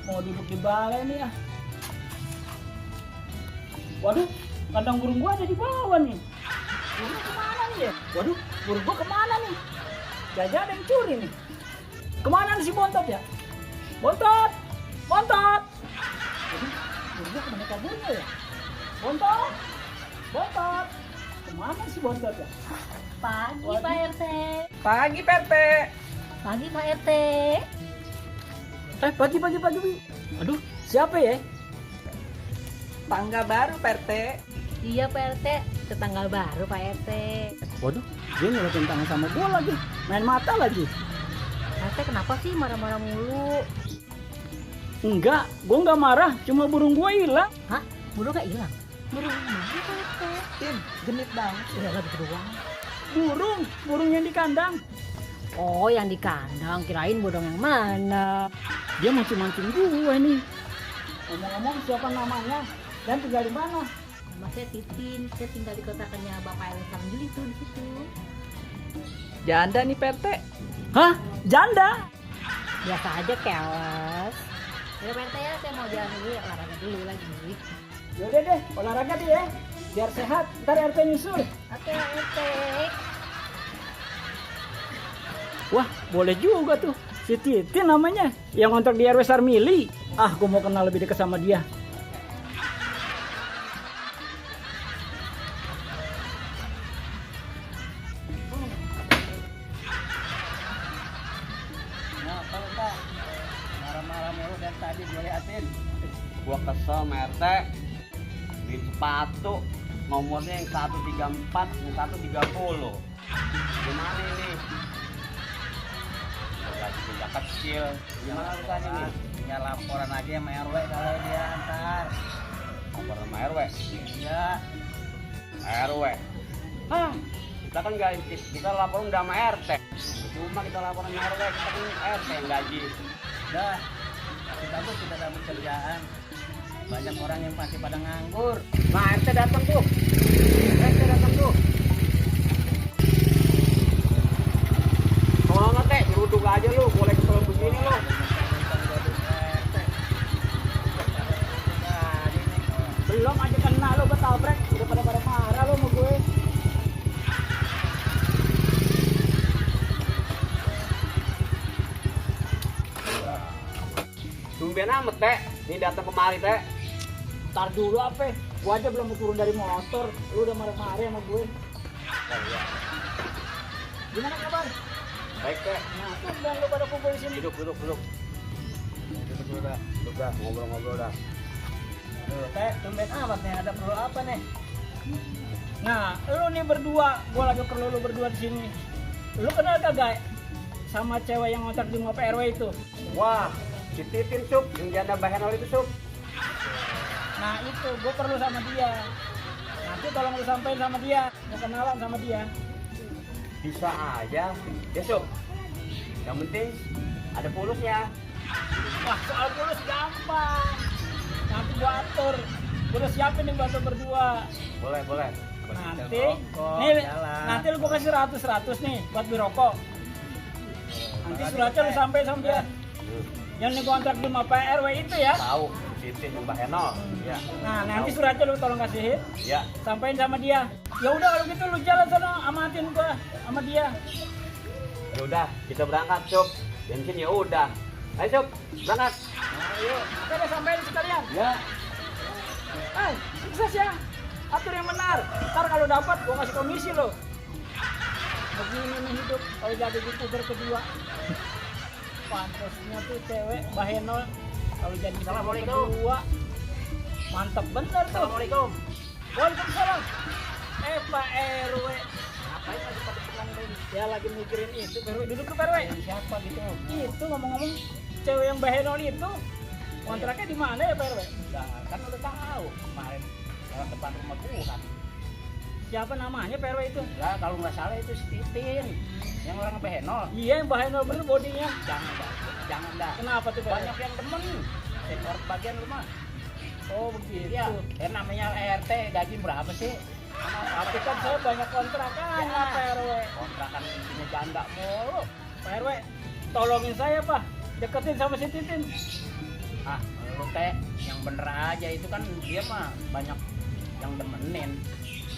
Mau duduk di balai nih ah. Waduh, kandang burung gua ada di bawah nih. Burung kemana nih ya? Waduh, burung gua kemana nih? Jajan ada yang curi nih. Kemana nih si Bontot ya? Bontot! Bontot! Waduh, burung gua kemana kaburnya ya? Bontot! Bontot! Kemana si Bontot ya? Pagi Waduh. Pak RT. Pagi Pak RT. Pagi Pak RT. Pagi. Aduh, siapa ya? Tangga baru Pak RT. Iya Pak RT, tetangga baru Pak RT. Waduh, dia ngeliatin tangan sama gua lagi. Main mata lagi. RT kenapa sih marah-marah mulu? Enggak, gua nggak marah. Cuma burung gua hilang. Hah? Burung gak hilang? Burung mana Pak RT? Tin, genit banget. Udah lagi doang. Burung yang di kandang. Oh yang di kandang, kirain bodong yang mana? Dia mancing-mancing gue nih. Ngomong-ngomong siapa namanya dan tinggal di mana? Mas saya Titin, saya tinggal di kontrakannya Bapak Elsa Juli tuh di situ. Janda nih Pak RT. Hah? Janda? Biasa aja keles. Ya Pak RT ya, saya mau jalan dulu ya, olahraga dulu lagi. Yaudah deh, olahraga deh ya. Biar sehat, ntar RT nyusul. Oke RT. Wah, boleh juga tuh. Si Titin namanya, yang ngontrak di RW Sarmili. Ah, gue mau kenal lebih dekat sama dia. Nah, kalau tak marah-marah mulu dari tadi gue liatin. Gua kesel sama RT. Beli sepatu nomornya yang 134, yang 130. Gimana ini? Lagi sejak kecil. Gimana urusan ini? Ya laporan aja sama RW kalau dia ntar. Laporan sama RW? Iya. RW. Hah? Kita kan nggak, kita laporan udah sama RT. Cuma kita laporan sama RW, kita kan RT yang gaji. Dah, masih bagus kita dapat kerjaan. Banyak orang yang masih pada nganggur. Nah, RT datang tuh. RT datang tuh. Kalau nggak teh, nyeruduk aja lu. Boleh kesel begini lu. Belum aja kena lu ketabrak. Udah pada marah lu sama gue. Tumben amat teh, ini datang kemari teh. Ntar dulu apa? Gua aja belum turun dari motor, lu udah marah-marah sama gue. Oh, iya. Gimana kabar? Baik teh. Nah, tumben lu pada kumpul di sini. Duduk. Duduk dah, ngobrol-ngobrol dah. Tuh, teh, tumben amat nih, ada perlu apa nih? Nah, lu nih berdua, gua lagi perlu lu berdua di sini. Lu kenal kagak sama cewek yang ngontrak di rumah PRW itu? Wah, si Titin Sup, yang janda Bahenol itu Sup. Nah itu, gue perlu sama dia. Nanti tolong lu sampein sama dia, mau kenalan sama dia. Bisa aja, ya Sup. Yang penting ada pulusnya. Wah, soal pulus gampang. Nanti gua atur. Gua udah siapin nih buat lu berdua. Boleh. Nanti lu gua kasih 100 nih buat beli rokok. Nanti suratnya lu sampein sama dia. Yang nih kontrak di Pak RW itu ya. Tahu, Titin yang Mbak Henol. Ya. Nah, nanti suratnya lu tolong kasihin. Ya. Sampein sama dia. Ya udah kalau gitu lu jalan sana amatin gua sama dia. Ya udah, kita berangkat, Sob. Bensin ya udah. Ayo, Sob, berangkat. Ayo, kita udah sampein sekalian. Ya. Sukses ya. Atur yang benar. Ntar kalau dapat gua kasih komisi lo. Begini nih hidup kalau jadi youtuber kedua. Pantasnya tuh cewek Mbak Henol kalau jadi Assalamualaikum kedua mantap bener tuh. Assalamualaikum. Waalaikumsalam. Pak RW ngapain lagi pada pulang ini? Ya lagi mikirin itu. PRW duduk ke PRW. Siapa gitu? Itu ngomong-ngomong cewek yang Mbak Henol itu kontraknya di mana ya PRW? Nah, kan udah tahu kemarin lewat depan rumah gua kan. Siapa namanya PRW itu? Lah kalau nggak salah itu si Titin. Yang orang Bahenol. Iya, yang Bahenol bener bodinya. Jangan dah. Kenapa tuh? Banyak yang demen. Sektor bagian rumah. Oh begitu. Ya, namanya RT gaji berapa sih? Tapi kan saya banyak kontrakan ya, Pak RW. Kontrakan isinya janda mulu. Pak RW, tolongin saya Pak. Deketin sama si Titin. Ah, lu teh yang bener aja, itu kan dia mah banyak yang demenin.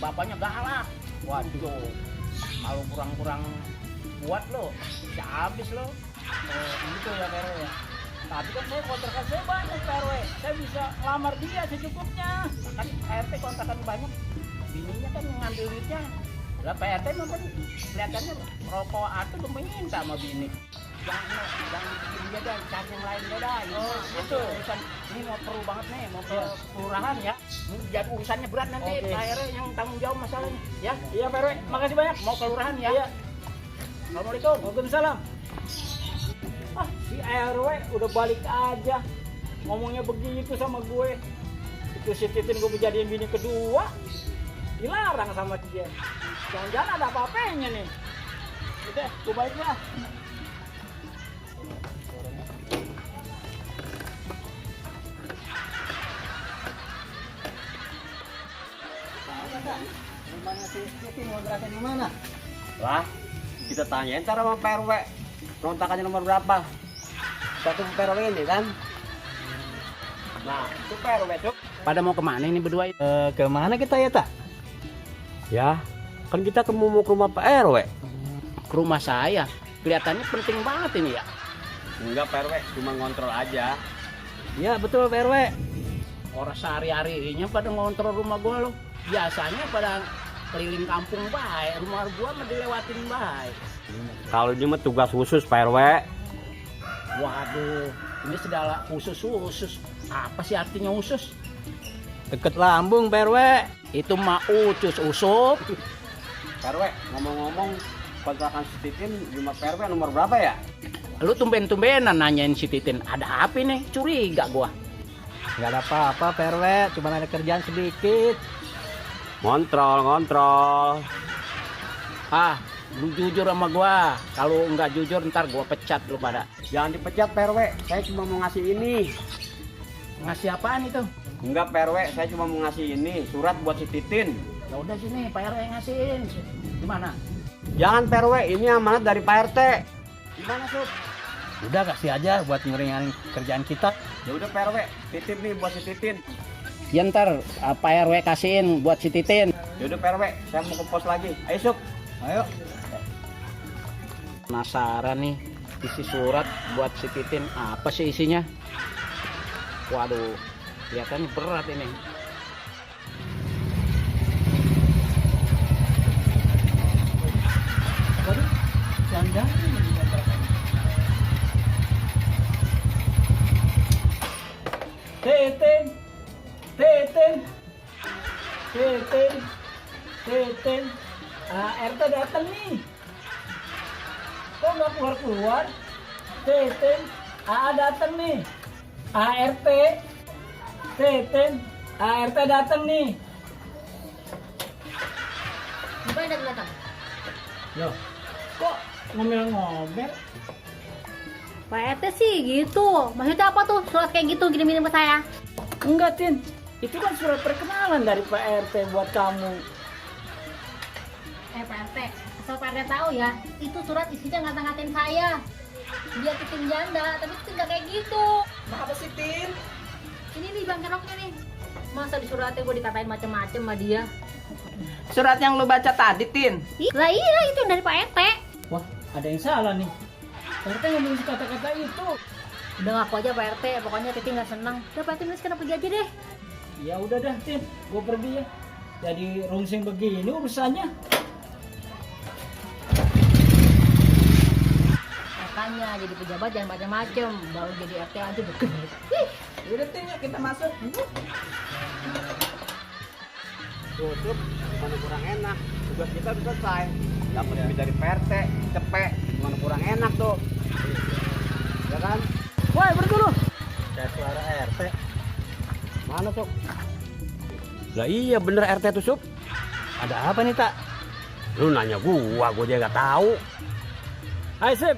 Bapaknya galak. Waduh, kalau kurang-kurang buat lo, bisa habis lo. Gitu ya Pak RW ya. Tapi kan saya kontrakan saya banyak Pak RW. Saya bisa ngelamar dia secukupnya. Kan RT kontrakan banyak, bininya kan ngambil duitnya. Lah Pak RT memang kelihatannya rokok atau peminta sama bini. Jangan bikin dia dah, cari yang lain dia dah. Itu urusan ini mau perlu banget nih, mau ke kelurahan ya. Jadi urusannya berat nanti. Pak RW yang tanggung jawab masalahnya. Ya, Iya Pak RW, makasih banyak. mau kelurahan ya. Iya. Assalamualaikum. Waalaikumsalam. Ah, si RW udah balik aja. Ngomongnya begitu sama gue. Itu si Titin gue menjadiin bini kedua. Dilarang sama dia. Jangan-jangan ada apa-apanya nih. Udah, gue balik lah. Rumahnya si Titin mau gerakin di mana? Lah, kita tanyain ntar sama Pak RW. Kontrakannya nomor berapa? Satu Pak RW ini kan? Nah, itu Pak RW Cuk. Pada mau kemana ini berdua? Kemana kita ya tak? Ya, kan kita mau ke rumah Pak RW. Ke rumah saya. Kelihatannya penting banget ini ya. Enggak Pak RW, cuma ngontrol aja. Ya betul Pak RW. Orang sehari-harinya pada ngontrol rumah gua loh. Biasanya pada keliling kampung baik, rumah gua mah dilewatin baik. Kalau ini mah tugas khusus Pak RW. Waduh, ini segala khusus. Apa sih artinya khusus? Deket lambung Pak RW. Itu mah ucus usup. Pak RW, ngomong-ngomong kontrakan si Titin di rumah Pak RW nomor berapa ya? Lu tumben-tumbenan nanyain si Titin. Ada apa nih? Curiga gua. Nggak ada apa-apa Pak RW, cuma ada kerjaan sedikit. Ngontrol. Ah, lu jujur sama gua. Kalau nggak jujur ntar gua pecat lu pada. Jangan dipecat Pak RW, saya cuma mau ngasih ini. Ngasih apaan itu? Enggak Pak RW, saya cuma mau ngasih ini, surat buat si Titin. Ya udah sini, Pak RW ngasihin. Gimana? Jangan Pak RW, ini amanat dari Pak RT. Gimana Sob? Udah kasih aja buat ngeringanin kerjaan kita. Ya udah Pak RW, titip nih buat si Titin. Ya ntar Pak RW kasihin buat si Titin. Ya udah Pak RW, saya mau ke pos lagi. Ayo Sob. Ayo. Penasaran nih, isi surat buat si Titin. Apa sih isinya? Waduh, kelihatannya berat ini. Waduh, jangan-jangan ini kontrakan. Titin. RT datang nih. Kok nggak keluar? Titin. datang nih. ART. Titin. ART datang nih. Apa yang datang? Loh, kok ngomel-ngomel? Pak RT sih gitu. Maksudnya apa tuh surat kayak gitu kirim-kirim ke saya? Enggak, Tin. Itu kan surat perkenalan dari Pak RT buat kamu. Pak RT, asal Pak RT tahu ya, itu surat isinya ngata-ngatain saya. Dia Titin janda, tapi Titin nggak kayak gitu. Kenapa sih, Tin? Ini nih bang keroknya nih. Masa di suratnya gue dikatain macem-macem sama dia? Surat yang lu baca tadi, Tin. Lah iya, itu dari Pak RT. Wah, ada yang salah nih. Pak RT ngomong kata-kata itu. Udah ngaku aja Pak RT, pokoknya Titin nggak senang. Udah Pak RT sekarang pergi aja deh. Ya udah dah, Tin. Gue pergi ya. Jadi rungsing begini urusannya. Makanya jadi pejabat jangan macam-macam. Baru jadi RT aja begini. Udah, Tin, yuk kita masuk. Tutup, mana kurang enak. Tugas kita udah selesai. Dapat duit dari PRT, cepet. Mana kurang enak tuh. Ya kan? Woi, berdulu. Kayak suara RT. Mana Sob? Lah iya bener RT tuh Sob. Ada apa nih tak? Lu nanya gua dia gak tahu. Hai, Sip.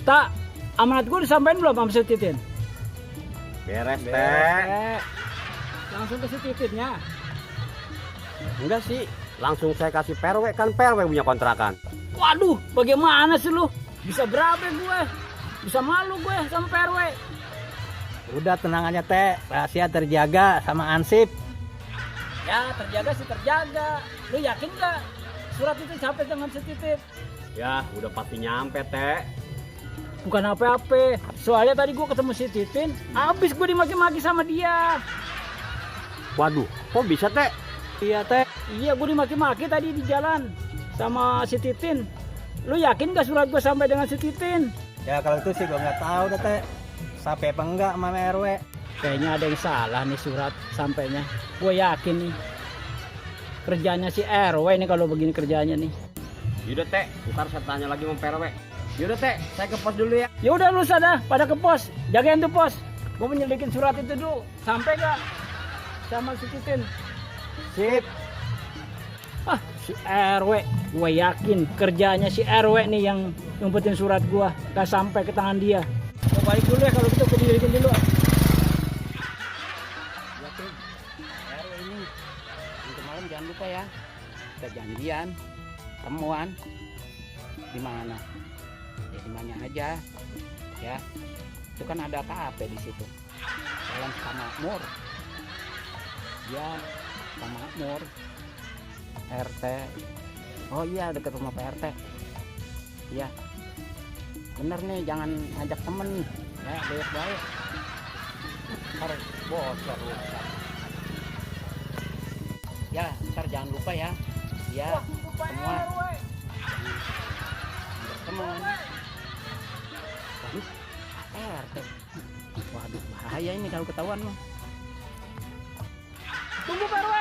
Tak, amanat gue disampaikan belum sama si Titin? Beres teh. Langsung ke si Titinnya. Enggak sih, langsung saya kasih perwe, kan perwe punya kontrakan. Waduh, bagaimana sih lu? Bisa berapa gue? Bisa malu gue sama PRW. Udah tenang aja teh, rahasia terjaga sama ansip. Ya terjaga sih terjaga. Lu yakin nggak surat itu sampai dengan si Titin? Ya, udah pasti nyampe, Teh. Bukan apa-apa. Soalnya tadi gua ketemu si Titin, abis gua dimaki-maki sama dia. Waduh, kok bisa, Teh? Iya teh. Iya, gua dimaki-maki tadi di jalan sama si Titin. Lu yakin gak surat gua sampai dengan si Titin? Ya kalau itu sih gua nggak tahu dah teh. Sampai apa enggak sama RW? Kayaknya ada yang salah nih surat sampainya. Gue yakin nih. Kerjanya si RW nih kalau begini kerjanya nih. Yaudah, Teh. Ntar saya tanya lagi sama PRW. Yaudah, Teh. Saya ke pos dulu ya. Ya udah lu sana pada ke pos. Jagain tuh pos. Gue menyelidikin surat itu dulu. Sampai gak sama si Titin? Sip. Ah, si RW. Gue yakin kerjanya si RW nih yang ngumpetin surat gue. Gak sampai ke tangan dia. Gue balik dulu ya kalau gitu, gue menyelidikin dulu. Ya, Tim. RW ini. Untuk malam jangan lupa ya. Kita janjian. Temuan. Di mana? Ya di mana aja. Ya. Itu kan ada KAP di situ. Jalan Pak Makmur. Ya, Pak Makmur. RT. Oh iya, dekat rumah Pak RT. Iya. Bener nih, jangan ngajak temen. Ya, baik-baik. Ntar bocor lu. Ya, ntar jangan lupa ya. Ya, semua. Teman. Waduh, RT. Waduh, bahaya ini kalau ketahuan mah. Tunggu Pak RW.